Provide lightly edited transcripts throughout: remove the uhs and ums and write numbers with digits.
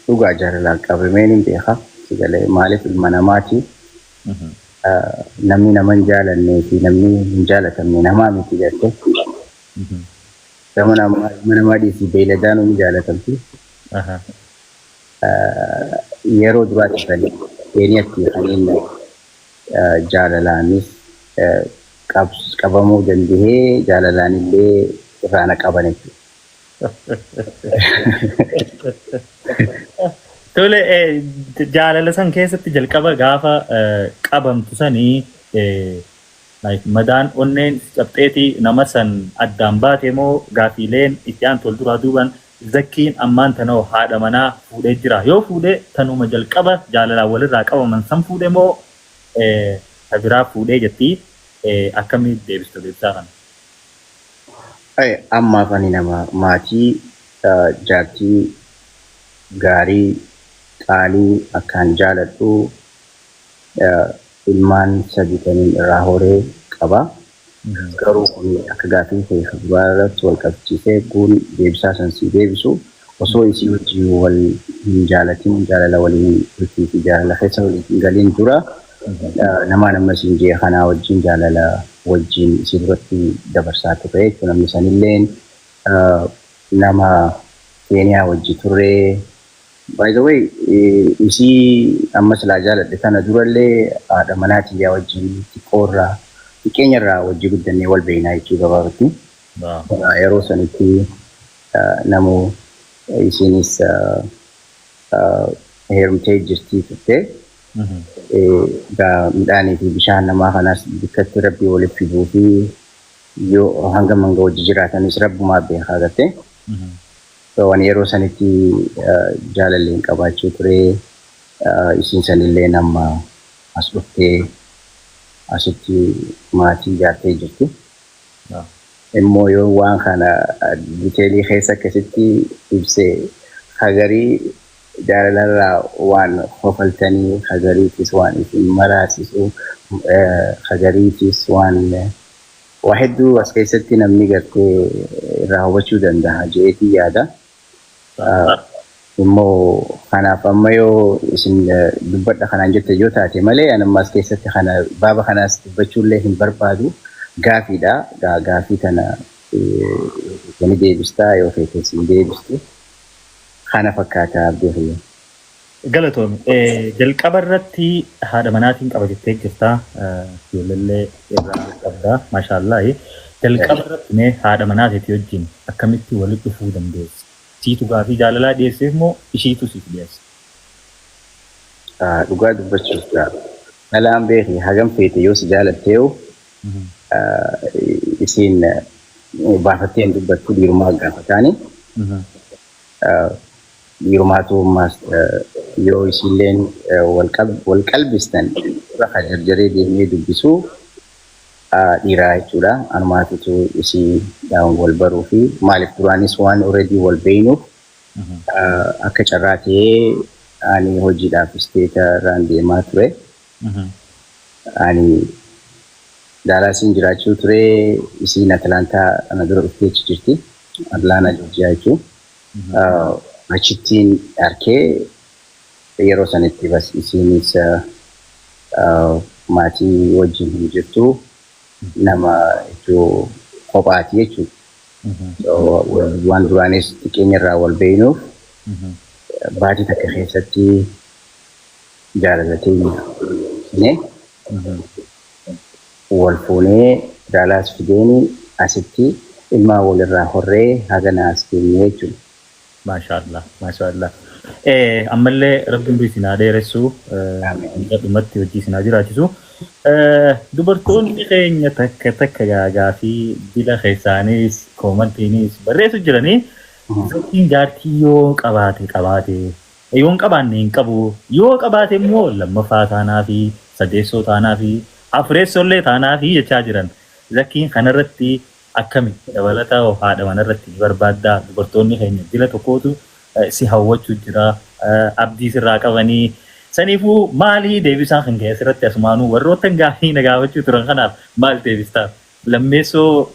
Dhugaa jaalalaan qabameen hin beeka. Sigalee maaliif ilma namaati. Namni nama hin jaalannee fi namni hin jaalatamne namaa miti jette. Gama namaa ilma namaa dhiisii beeyladaan ni jaalatamti. Yeroo duraatti kan Keeniyatti kan inni jaalalaanis qabamuu danda'ee jaalalaan illee irraa na qaban jechuudha. Tole, jaalala san keessatti jalqaba gaafa qabamtu sanii, like madaan onneen cabxeetii nama san addaan baate moo? Gaafiileen itti aantu wal duraa duuban, Zakkiin ammaan tanoo haadha manaa fuudhee jira? Yoo fuudhee, tanuma jalqaba jaalalaan walirraa qabaman san fuudhe moo ta biraa fuudhee jettii? Akkamii deebistu deebisaa kana? Ammaaf ani nama maatii, jaartii gaarii qaalii akkaan jaaladhu, ilmaan sadi kaniin irraa horee qaba. Garuu kun akka gaafii kee duraa irratti wal qabsiisee guun deebisaa san sii deebisu, osoo isii wajjin wal hin jaalatin, jaalala waliin bultii fi jaalala keessa waliin hin galiin dura, namaan amma siin jee kanaa wajjin jaalala wajjin isii duratti dabarsaa ture jechuudha. Namni sanilleen nama Keeniyaa wajji turre. By the way, isii amma silaa jaaladhe tana durallee haadha manaa tiyyaa wajjin xiqqoorraa xiqqeenyarraa wajji guddannee wal beeknaa jechuu gabaabatti. Yeroo sanitti namu isinis heerumtee jirtii turte. Midhaanii fi bishaan namaa kanas bikkatti rabbii walitti fiduu fi yoo hangam hanga wajji jiraatanis rabbumaa beekaa garte. So ani yeroo sanitti jaalalleen qabaachuu ture. Isiin sanillee nama as dhuftee asitti maatii ijaartee jirti. Immoo yoo waan kana detail keessa akkasitti ibsee, hagarii jaalalarraa waan kofaltanii, hagariitis waan isin maraasisu, hagariitis waan waa hedduu as keessatti namni gartee irraa hubachuu danda'a jeetii yaada. Immoo kanaaf amma yoo isin dubbadha kanaan jette yoo taate malee, ani amma as keessatti kana baaba kanaas dubbachuullee hin barbaadu. Gaafiidha. Gaafii kana ni deebistaa, yoo feetes hin deebistu. Kana fakkaata, abdii kiyya. Galatoomi. Jalqaba irratti haadha manaatiin qaba jettee jirta. Ijoolleellee irraa qabda. Maashaallahi. Jalqaba irratti mee haadha manaateetii wajjin akkamitti walitti dhufuu dandeesse? Siitu gaafii jaalalaa dhiyeesseef moo ishiitu siif dhiyeesse? Dhugaa dubbachuuf, dhalaan beeki hagam feete yoo si jaalatteeyu isiin baafattee hin dubbattu, dhiirumaa gaafataani. Dhiirumaatu ammaas yoo isiilleen wal qalbistan dura kan jarjaree deemee dubbisu dhiiraa jechuudha. Anumaatutu isii wal baruu fi maaliif duraanis waan already wal beeynuuf, akka carraa ta'ee ani hojiidhaaf state irraan deemaa ture. Ani Daalaasiin jiraachuu ture, isiin Atlaantaa ana dura dhuftee achi jirti. Atlaantaa Joorjiyaa jechuun. Achittiin arkee yeroo sanitti bas isiinis maatii wajjin hin jirtu, nama jechuu kophaati jechuudha. Waan duraanis xiqqeenya irraa wal beeynuuf, baatii takka keessatti jaalala teenya wal fuunee, Daalaas fideeni asitti ilmaan walirraa horree hagana as geenye jechuudha. Maashaallah, maashaallah. Ammallee rabbiin umrii isin haa dheeressu. Hanga dhumatti hojii isin haa jiraachisu. Dubartoonni keenya takka takka gaafii bila keessaanis commentiinis barreessu jiranii. Zakkiin jaartii yoo qabaate qabaate, yoo hin qabaanne hin qabu, yoo qabaate immoo lammaffaa taanaa fi sadeessoo taanaa fi afureessoollee taanaa fi jechaa jiran. Zakkiin kanarratti akkami? Dabalataa haadha manarratti ni barbaaddaa? Dubartoonni keenya dila tokkootu si hawwachuu jira, abdii sirraa qabanii. Saniifuu maalii deebisaan kan ka'e asirratti? Asumaanuu warroota gaafii na gaafachuu turan kanaaf maal deebistaa? Lammeessoo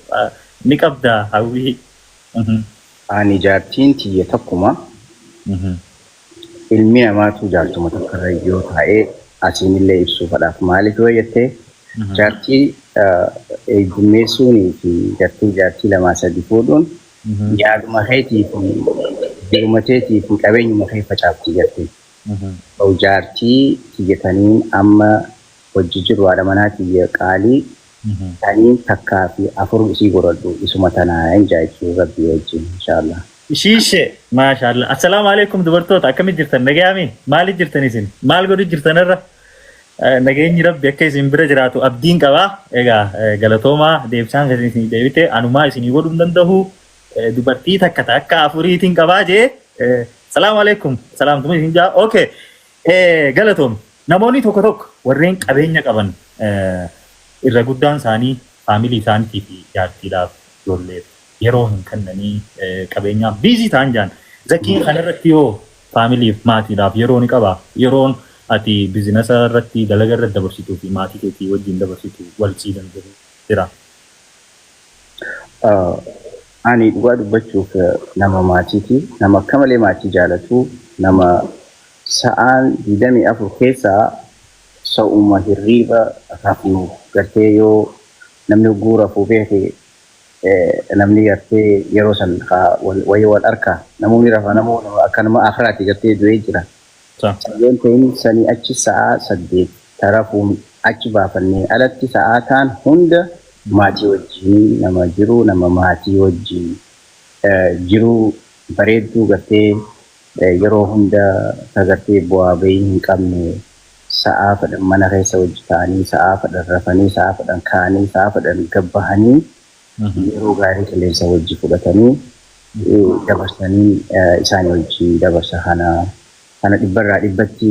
ni qabdaa hawwii? Ani jaartiin tiyya tokkuma. Ilmi namaatu jaartuma tokkorra yoo taa'ee asiinillee ibsuu fadhaaf maaliif yoo jettee jaartii heddummeessuunii fi gartee jaartii lamaa sadi fuudhuun yaaduma keetii fi jiruma keetii fi qabeenyuma kee facaafti gartee. Jaartii tiyyataniin amma hojii jiru haadha manaa tiyya qaalii taniin takkaa fi afur isii godhadhu isuma tanaa hin jechuu rabbii wajjin inshaallah. Ishiishe, maashaallah. Assalaamu alaikum dubartoota, akkamitti jirtan? Nagayaami? Maaliif jirtan isin? Maal godhu jirtan irra? Nageenyi rabbi akka isin bira jiraatu abdiin qabaa. Egaa galatoomaa, deebisaan kan isin deebite anumaa isinii godhuu hin danda'u. Dubartii takka takka afuriitiin qabaa jee. Salaamu alaikum. Salaamtuma isin jaa. Okay. Galatoom. Namoonni tokko tokko warreen qabeenya qaban irra guddaan isaanii faamilii isaaniitii fi jaartiidhaaf ijoolleef yeroo hin kennanii, qabeenyaaf busy ta'an jaan. Zakiin kanarratti yoo faamiliif maatiidhaaf yeroo ni qabaa? Yeroon ati business irratti dalaga irratti dabarsituu fi maatii keetii wajjin dabarsitu wal sii danda'u jira? Ani dhugaa dubbachuuf nama maatiiti. Nama akka malee maatii jaalatu, nama sa'aan 24 keessaa sa'uma hirriiba rafnu gartee yoo namni hogguu rafuu beeke namni gartee yeroo san wayii wal arkaa namoonni rafa namoonni akka nama akiraati gartee du'ee jira. Yoon ta'in sanii achi sa'aa 8 tarafuun achi baafannee alatti sa'aa taan hunda maatii wajjin nama jiru, nama maatii wajjin jiru bareedduu gartee yeroo hunda gartee bu'aa bahii hin qabne, sa'aa fedhan mana keessa wajji ta'anii, sa'aa fedhan rafanii, sa'aa fedhan ka'anii, sa'aa fedhan gabbahanii, yeroo gaarii qilleensa wajji fudhatanii dabarsanii isaanii wajjin dabarsa. Kana dhibbarraa dhibbatti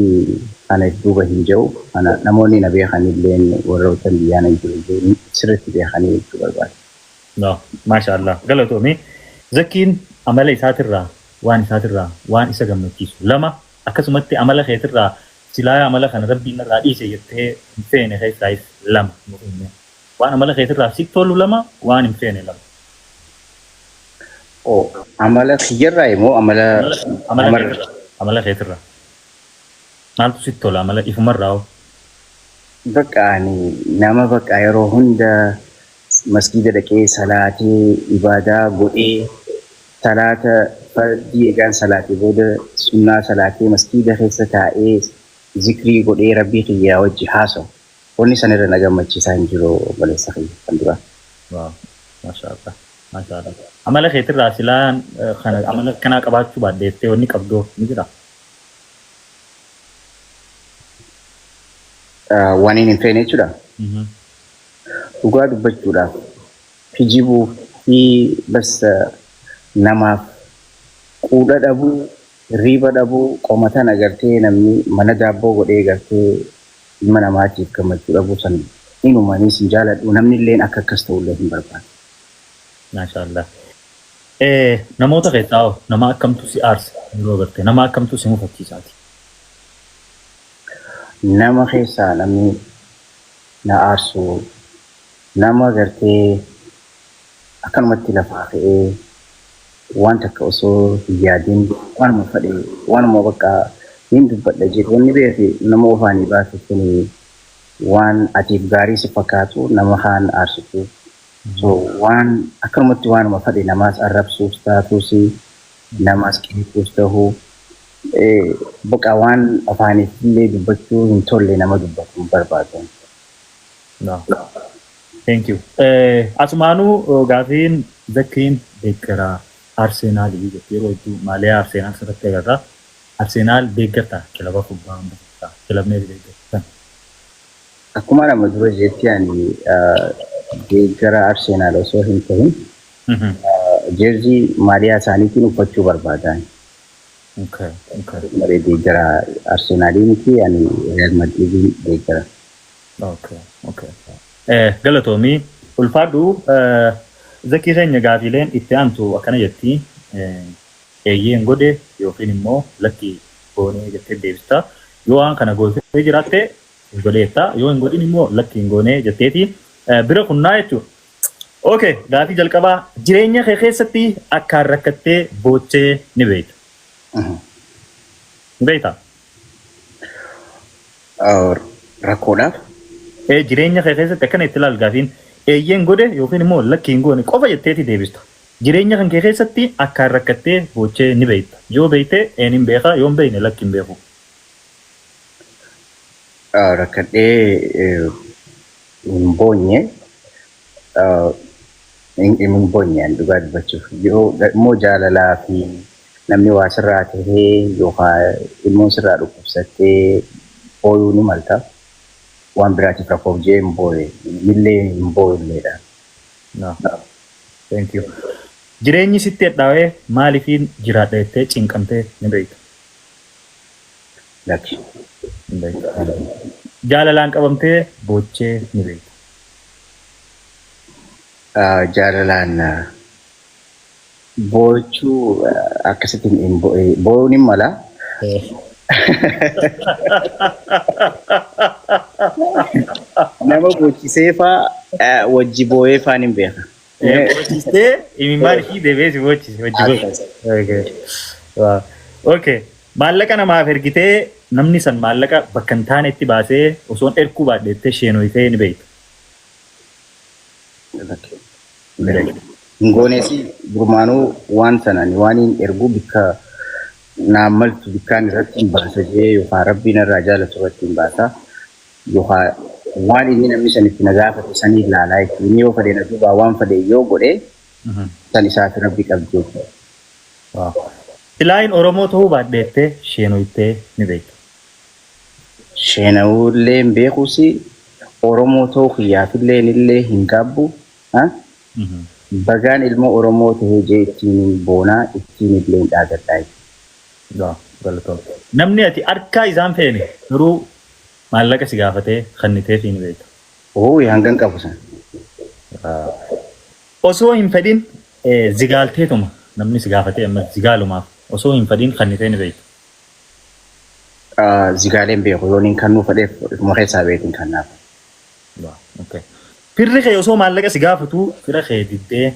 kana duuba hin jiru. Kana namoonni na beekanillee warroota biyyaa na jiru sirriitti beekanii jechuu barbaada. No, maashaallah. Galatoomi. Zakiin amala isaatirraa waan isaatirraa waan isa gammachiisu lama, akkasumatti amala keetirraa silaa amala kana rabbiin irraa dhiise jettee hin feene keessaayis lama nuuf himi. Waan amala keetirraa sitti tolu lama, waan hin feene lama. Oh, amala kiyyarraa immoo amala Amala keetirraa. Amala keetirraa. Maaltu sitti tola amala ifumarraa hoo? Bakka ani nama bakka yeroo hunda masgiida dhaqee salaatee ibaadaa godhee, salaata fardii egaan salaatee booda sunnaa salaatee masgiida keessa taa'ee zikrii godhee rabbii kiyyaa wajji haasa'u. Wanni san irra na gammachiisaa hin jiru, obboleessa kiyya kan duraa. Waaw. Maashaallah. Maashaallah. Amala keetirraa silaan kana amala akkanaa qabaachuu baadheettee wanni qabdoo ni jira? Waan hin feene jechuudha. Dhugaa dubbachuudhaaf kijibuu fi bas namaaf quudha dhabuu, hirriiba dhabuu, qomatan agartee namni mana daabboo godhee gartee ilma namaatiif gammachuu dhabuu san inumaniis hin jaaladhu, namni illeen akka akkas ta'ullee hin barbaadu. Maashaallah. Namoota keessaa hoo nama akkamtu si aarsa yeroo agarte, nama akkamtu si mufachiisaati? Nama keessaa namni na aarsu nama gartee akkanumatti lafaa ka'ee waan takka osoo hin yaadin waanuma fedhe waanuma bakka hin dubbadha jedhu. Wanni beeki nama ofaanii baase suni waan atiif gaarii si fakkaatu nama kaan aarsitu. So waan akkanumatti waanuma fedhe namaas arrabsuus taatus, namaas qeequus ta'uu, bakka waan afaaniif illee dubbachuu hin tolle nama dubbatu hin barbaadu. No. Thank you. Asumaanuu gaafiin Zakkiin deeggaraa Arseenaalii jetti, yeroo hedduu maaliyaa Arseenaal sirriitti agarra. Arseenaal deeggarta kilaba kubbaa hunda kilabni deeggartan? Akkuma nama dura jetti, ani deeggara Arseenaal osoo hin ta'in jeerzii maaliyaa isaaniitiin uffachuu barbaadan. Malee deeggara Arseenaalii miti, ani Real Madridiin deeggara. Okay. Galatoomii, ulfaadhu Zakii keenya. Gaafiileen itti aantu akkana jetti: eeyyeen godhe yookiin immoo lakki goonee jettee deebista. Yoo waan kana gootee jiraatte hin godheetta, yoo hin godhin immoo lakki hin goonee jetteeti bira kunnaa jechuudha. Okay, gaafii jalqabaa: jireenya kee keessatti akkaan rakkattee boochee ni beekta? Ni beektaa? Rakkoodhaaf? Jireenya kee keessatti akkana itti ilaal gaafiin eeyyeen godhe yookiin immoo lakki hin goone qofa jetteeti deebista. Jireenya kan kee keessatti akkaan rakkattee boochee ni beekta. Yoo beekte een hin beeka, yoo hin beekne lakki hin beeku. Rakkadhee hin boonye, hin boonye dhugaa dubbachuuf. Yoo immoo jaalalaa fi namni waa sirraa tahee yookaan ilmoon sirraa dhukkubsattee booyuu ni malta. Waan biraatiif rakkoof jee hin booye, illee hin booyulleedha. No. Thank you. Jireenyi sitti hadhaawee maaliifiin jiraadha jettee cinqamtee ni beekta? Lakki. Hin beekta. Jaalalaan qabamtee boochee ni beekta? Jaalalaan boochuu akkasitti booyuun hin mala. Nama boochisee faa wajji booyee faan hin beeka. Boochisee imimmaan ishii deebi'ee si boochise wajji boochise. Okay. Maallaqa namaaf ergitee namni san maallaqa bakka hin taanetti baasee osoon erguu baadheettee sheenoyitee ni beekta? Hin gooneesi durmaanuu waan sanaan waan hin erguu bikka naan maltu bikkaan irratti hin baasa jee yookaan rabbiin irraa jaalatu irratti hin baasa yookaan waan inni namni san itti na gaafate sanii ilaalaa jechuudha. Inni yoo fedhe na duubaa waan fedhe yoo godhe san isaaf rabbi qabdi jechuudha. Silaayin Oromoo ta'uu baadheettee sheenoyitee ni beekta? Sheenawullee hin beekuusi, Oromoo ta'uu kiyyaafillee illee hin gaabbu. Bagaan ilma Oromoo ta'ee jee ittiin boonaa, ittiin illee hin dhaagadhaa jechuudha. Namni ati harkaa isaan feene garuu maallaqa si gaafatee kenniteefii ni beekta? Oo, hangan qabu san. Osoo hin fedhin zigaalteetuma namni si gaafatee amma zigaalumaaf osoo hin fedhin kennitee ni beekta? Zigaaleen beeku, yoon hin kannuu fedheef ifuma keessaa beekin kannaaf. Firri kee osoo maallaqa si gaafatu fira kee diddee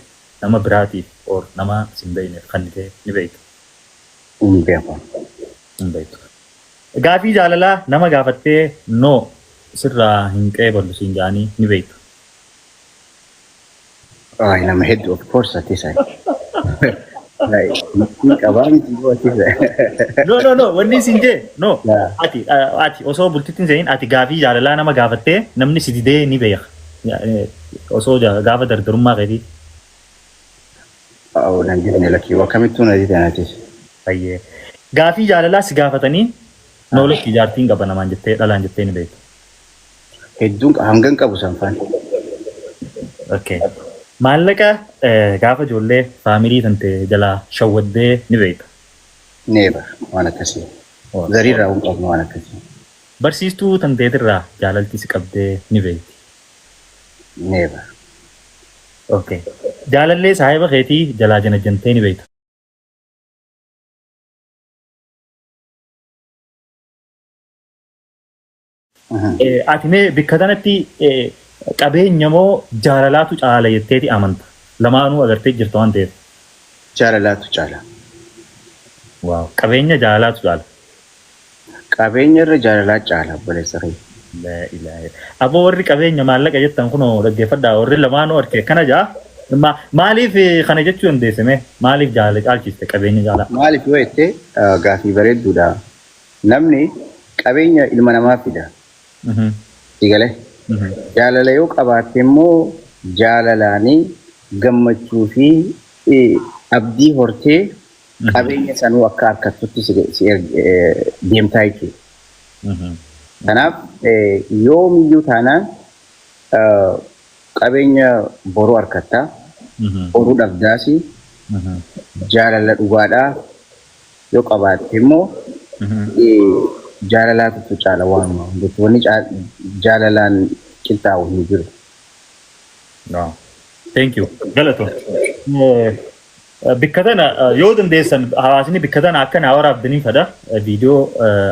nama biraatiif or nama si hin beekneef kennitee ni beekta? Hin beeku. Hin beektu. Gaafii jaalalaa nama gaafattee no sirraa hin qeeballu siin jedhanii ni beekta? Ay, nama hedduu, of course, ati isa. Hin qabaa miti yoo ati isa. No, no, no, wanni isin jee no, ati osoo bultitti hin seenin ati gaafii jaalalaa nama gaafattee namni si didee ni beeka. Osoo gaafa dardarummaa keetii. Oh, nan didne lakkii, akkamittuu na didan atis. Bayyee. Gaafii jaalalaa si gaafatanii no lakkii jaartiin qaba namaan jettee dhalaan jettee ni beekta? Hedduun hangan qabu san faan. Okay. Maallaqa gaafa ijoollee family tante jalaa shawwaddee ni beekta? Never, waan akkasii. Zariirraa hin qabnu waan akkasii. Barsiistuu tanteetirraa jaalalti si qabdee ni beekti? Never. Okay. Jaalallee saahiba keetii jalaa janajjantee ni beekta? Ati mee bikka kanatti qabeenya moo jaalalaatu caala jetteeti amanta? Lamaanuu agartee jirta waan ta'eef. Jaalalaatu caala. Waaw. Qabeenya jaalalaatu caala. Qabeenya irra jaalalaa caala, obboleessa kiyya. Laa ilaaha. Aboo, warri qabeenya maallaqa jettan kunoo dhaggeeffadhaa, warri lamaanuu arke kana jaa. Maaliif kana jechuu dandeesse mee? Maaliif jaalala caalchiste qabeenya jaalaa? Maaliif yoo jette, gaafii bareedduudha. Namni qabeenya ilma namaa fida. Si galee? Jaalala yoo qabaatte immoo jaalalaanii gammachuu fi abdii hortee qabeenya sanuu akka harkattutti si deemtaa jechuudha. Kanaaf yoomiyyuu taanaan qabeenya boruu harkattaa, boruu dhabdaasi, jaalala dhugaadhaa yoo qabaatte immoo jaalalaatu caala waanuma hundatti. Wanni jaalalaan qixxaa'u hin jiru. Thank you. Galatoon. Bikka tana yoo dandeessan hawaasni bikka tana akka naa waraabdaniin fedha. Viidiyoo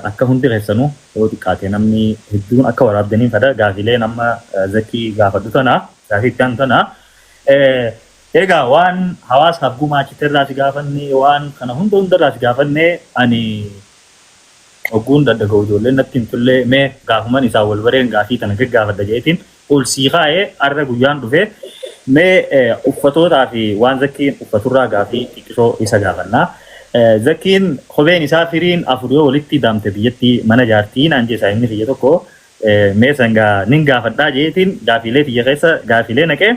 akka hundi keessanuu yoo xiqqaate namni hedduun akka waraabdaniin fedha. Gaafiilee nama Zakii gaafadhu tana, gaafii itti aanu tana. Egaa waan hawaasaaf gumaachite irraa si gaafanne, waan kana hunda hundarraa si gaafanne, ani Hogguun daddaga'u ijoolleen natti himtullee mee gaafuman isaa wal bareen gaafii tana gaggaafadha jeetiin ol sii kaa'ee arra guyyaan dhufee mee uffatootaa fi waan Zakkiin uffaturraa gaafii xiqqisoo isa gaafannaa. Zakkiin kopheen isaa firiin afur yoo walitti daamte biyyatti mana jaartii naan jeesa inni kiyya tokko mee sangaa nin gaafadhaa jeetiin gaafiilee tiyya keessa gaafiilee naqee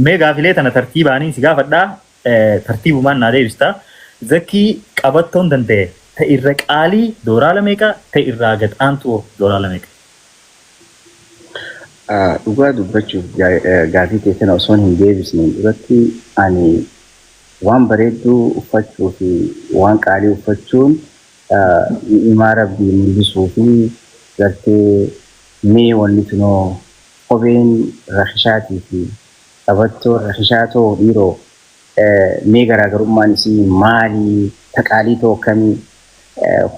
mee gaafiilee tana tartiibaanii si gaafadhaa, tartiibumaan naa deebista. Zakkii, qabattoon danda'e ta irra qaalii dooraala meeqa, ta irraa gad aantu dooraala meeqa? Dhugaa dubbachuuf, gaafii kee kana osoo hin deebisneen duratti, ani waan bareedduu uffachuu fi waan qaalii uffachuun ni'imaa rabbii mul'isuu fi gartee mee wanni tunoo kopheen rakishaatii fi qabattoon rakishaa too dhiiroo mee garaagarummaan isii maalii, ta qaalii too akkamii,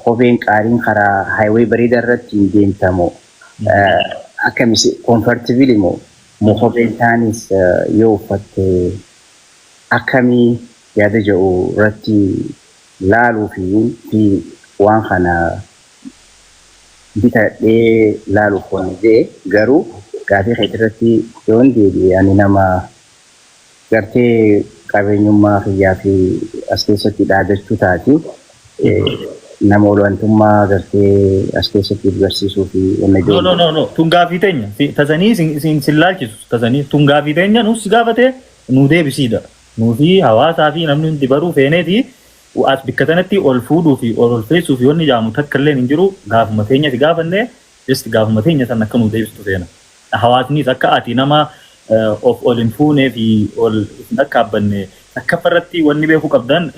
kopheen qaaliin karaa highway bareedaa irratti hin deemtamoo akkamis, comfortable moo kopheen taanis yoo uffatte akkamii yaada jedhu irratti laaluu fi waan kana bitadhee laaluuf wanni jedhe. Garuu gaafii keetii irratti yoon deebi'e, ani nama gartee qabeenyummaa kiyyaa fi as keessatti dhaadachuu taati. Nama olaantummaa gartee as keessatti agarsiisuu fi wanna No, no, no, no. Tun gaafii teenya. Tasanii sin laalchisu. Tasanii tun gaafii teenya nuus si gaafate nu deebisiidha. Nuufi hawaasaa fi namni hundi baruu feeneeti as bikka tanatti ol fuudhuu fi ol ol feessuu fi wanni jaamu takka illee hin jiru. Gaafuma teenya si gaafanne, just gaafuma teenya san akka nu deebistu feena. Hawaasnis akka ati nama of ol hin fuunee fi ol hin akkaabbanne takkaffaa wanni beekuu qabdan,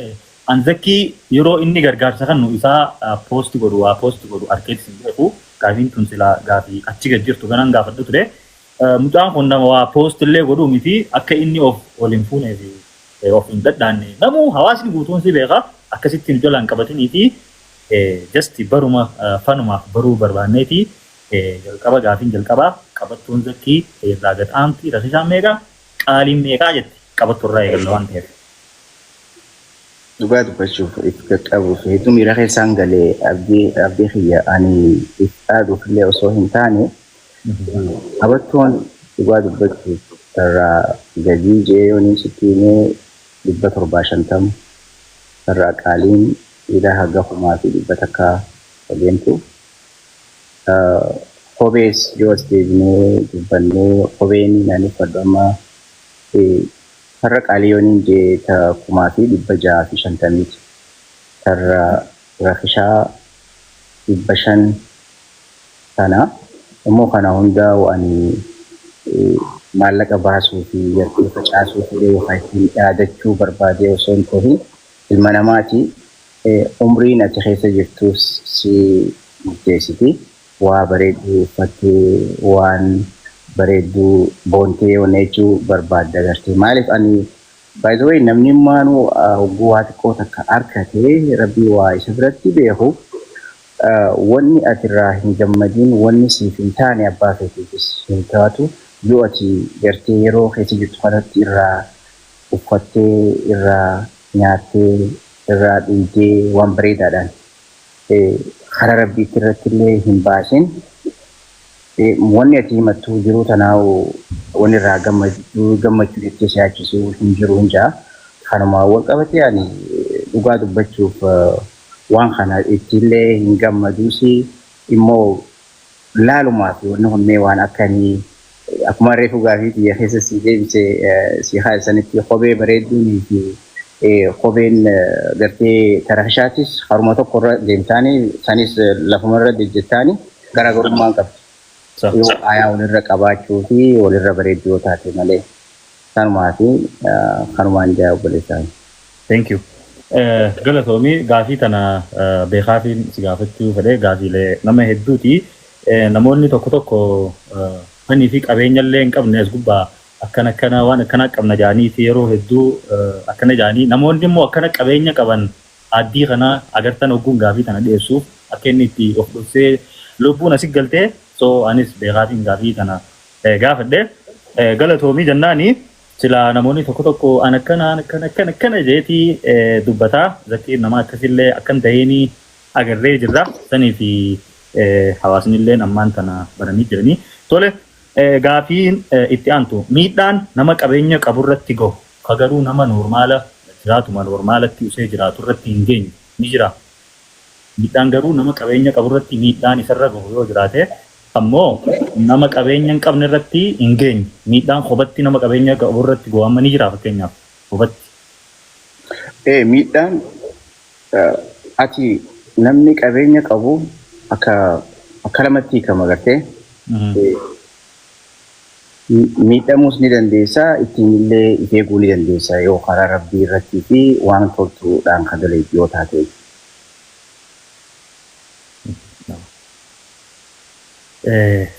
an Zakkii yeroo inni gargaarsa kan nu isaa post godhu, waa post godhu arkeetis hin beeku. Gaafiin tun silaa gaafii achi gad jirtu kanan gaafadhu ture. Mucaan kun nama waa post illee godhuu miti. Akka inni of ol hin fuunee fi of hin dhadhaanne namuu hawaasni guutuun si beeka. Akkasitti nu jalaan qabatinii fi just baruma fanumaaf baruu barbaanneeti. Jalqaba gaafiin jalqabaa, qabattoon Zakkii irraa gad aanti rakisaan meeqa, qaaliin meeqaa jetti? Qabattoo irraa eegalla waan ta'eef. Dhugaa dubbachuuf, if qaqqabuuf hedduu miira keessaan galee, abdii kiyya, ani if dhaaduuf illee osoo hin taane, qabattoon dhugaa dubbachuuf irraa gadii jee yooniin sitti himee 750, irraa qaaliin dhiira haga 1100 deemtu. Kophees yoo as deebinee dubbannee, kopheen ani uffadhu amma farra qaalii yooniin jee ta 1650ti. Tarra rakishaa 500 kana. Immoo kana hunda ani maallaqa baasuu fi gartee facaasuu fi yookaan ittiin dhaadachuu barbaadee osoo hin ta'in, ilma namaati, umriin ati keessa jirtus si murteessiti. Waa bareedduu uffattee, waan bareedduu boontee wanna jechuu barbaadda gartee. Maaliif ani, by the way, namni maanuu hogguu waa xiqqoo takka arkatee rabbii waa isa biratti beeku, wanni ati irraa hin gammadin, wanni siif hin taane abbaa feetiifis hin taatu. Yoo ati gartee yeroo keessa jirtu kanatti irraa uffattee, irraa nyaattee, irraa dhugdee, waan bareedaadhaan karaa rabbiitti irratti illee hin baasin, wanni ati himattu jiruu tanaa wanni irraa gammachuu jettee si yaachisu hin jiru hin jaa. Kanuma wal qabatee ani dhugaa dubbachuuf waan kana ittiillee hin gammaduusi. Immoo laalumaa fi wanni kun mee waan akkamii, akkuma reefu gaafii biyya keessa si deebise si haasanitti, kophee bareedduunii fi kopheen gartee tarakishaatis haruma tokko irra deemtaanii sanis lafuma irra jejjettaanii garaagarummaan qabdi. Yoo aayaa walirra qabaachuu fi walirra bareedduu yoo taate malee, kanumaa fi kanumaan jaa, obboleessaa. Thank you. Galatoomii, gaafii tana beekaafiin si gaafachuu fedhee, gaafiilee nama hedduuti. Namoonni tokko tokko fanii fi qabeenya illee hin qabne as gubbaa akkana akkana waan akkana qabna jaanii fi yeroo hedduu akkana jaanii, namoonni immoo akkana qabeenya qaban addii kana agartan hogguun gaafii tana dhiyeessuuf akka inni itti of dhoksee lubbuun asi galtee. So anis beekaafiin gaafii tana gaafadhe. Galatoomii jennaani silaa namoonni tokko tokko an akkana akkana akkana akkana jeetii dubbataa. Zakkiin nama akkasillee akkan ta'eenii. agarree jirra. Sanii fi hawaasni illeen ammaan tana baranii jiranii. Tole, gaafiin itti aantu, miidhaan nama qabeenya qaburratti gahu ka garuu nama normal jiraatuma normalatti usee jiraatu irratti hin geenye ni jira. Miidhaan garuu nama qabeenya qaburratti miidhaan isarra gahu yoo jiraate, ammoo nama qabeenya hin qabne irratti hin geenye, miidhaan kophaatti nama qabeenya qabu irratti gahu amma ni jira, fakkeenyaaf kophaatti. Miidhaan ati namni qabeenya qabu akka lamatti hiikama gartee. Miidhamuus ni dandeessa, ittiin illee if eeguu ni dandeessa yoo karaa rabbii irrattii fi waan toltuudhaan kan dalagu yoo taate.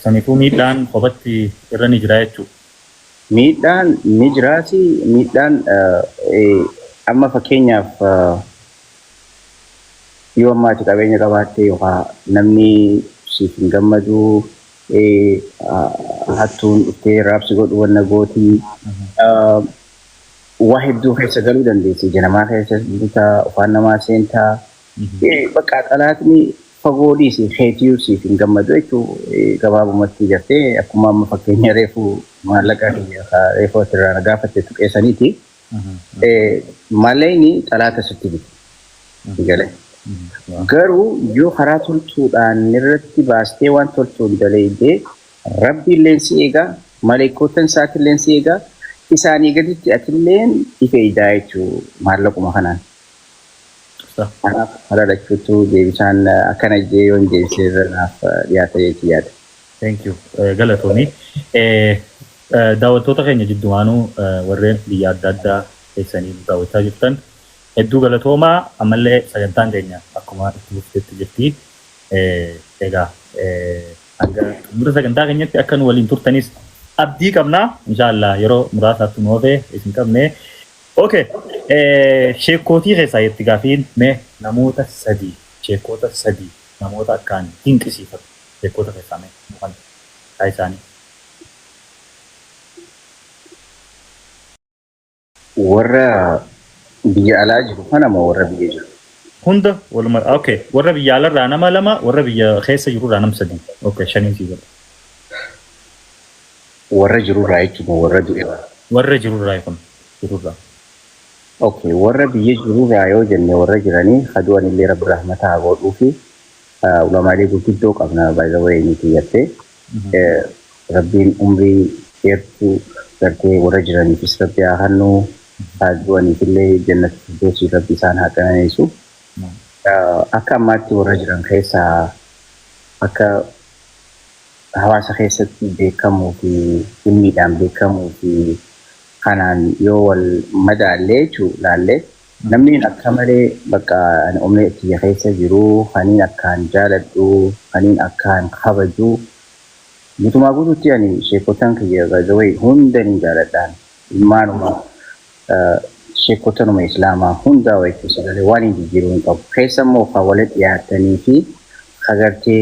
Saniifuu miidhaan kophaatti irra ni jira jechuudha. Miidhaan ni jiraati. Miidhaan amma fakkeenyaaf yoo amma ati qabeenya qabaatte yookaan namni siif hin gammadu, hattuun dhuftee raabsi godhu wanna gootii, waa hedduu keessa galuu dandeessi. Ija namaa keessa butaa, afaan namaa seentaa. Bakka xalaatni fagoo dhiisi, keetiyyuu siif hin gammadu jechuu gabaabumatti gartee, akkuma amma fakkeenya reefu maallaqa reefu asirraa na gaafatte tuqeessaniiti. Maallaqni xalaata sitti bitu. Galee. Garuu yoo karaa toltuudhaan irratti baastee waan toltuun dalaydee, rabbi illeen si eegaa, maleekkotan isaatilleen si eegaa, isaanii gaditti atilleen ife eeydaa jechuu maallaquma kanaan. Kanaaf karaa lachuutu deebisaan akkana jee yoon deebisee irra naaf dhiyaata jechuun yaada. Thank you. Galatoomii. Daawwattoota keenya jiddumaanuu warreen biyya adda addaa keessanii nu daawwachaa jirtan hedduu galatoomaa. Ammallee sagantaan keenya akkuma itti fuftetti jirti. Egaa hanga xumura sagantaa keenyatti akka nu waliin turtanis abdii qabna. Inshaallah yeroo muraasaatti nu hafe isin qabne. Okay. Sheekootii keessaa itti gaafiin, mee namoota sadii, sheekota sadii, namoota akkaan dinqisiifatu sheekota keessaa mee nu kan isaanii. Warra biyya alaa jiru kana moo warra biyya jiru? Hunda waluma, okay. Warra biyya alarraa nama lama, warra biyya keessa jirurraa nama sadii. Okay, shaniin sii godha. Warra jirurraa jechuun warra du'e? Warra jirurraa kun jirurraa. Okay, warra biyya jirurraa yoo jenne, warra jiranii hadu'an illee rabbi rahmata haa godhuu fi ulamaalee gurguddoo qabna, by the way, nuti gartee rabbiin umrii dheertuu gartee warra jiraniifis rabbi haa kennu, haa du'aniif illee jannata firdawsii rabbi isaan haa qananiisu. Akka ammaatti warra jiran keessaa akka hawaasa keessatti beekamuu fi dhimmiidhaan beekamuu fi kanaan yoo wal madaallee jechuu laallee, namni akka malee bakka ani onnee kiyya keessa jiru, kaniin akkaan jaaladhu, kaniin akkaan kabaju, guutumaa guutuutti ani sheekotan kiyya, by the way, hunda ni jaaladhaan, ilmaanuma sheekotanuma islaamaa hundaa waytu sagalee waan hin jijjiiruu hin qabu. Keessa immoo kan walitti dhiyaatanii fi kagartee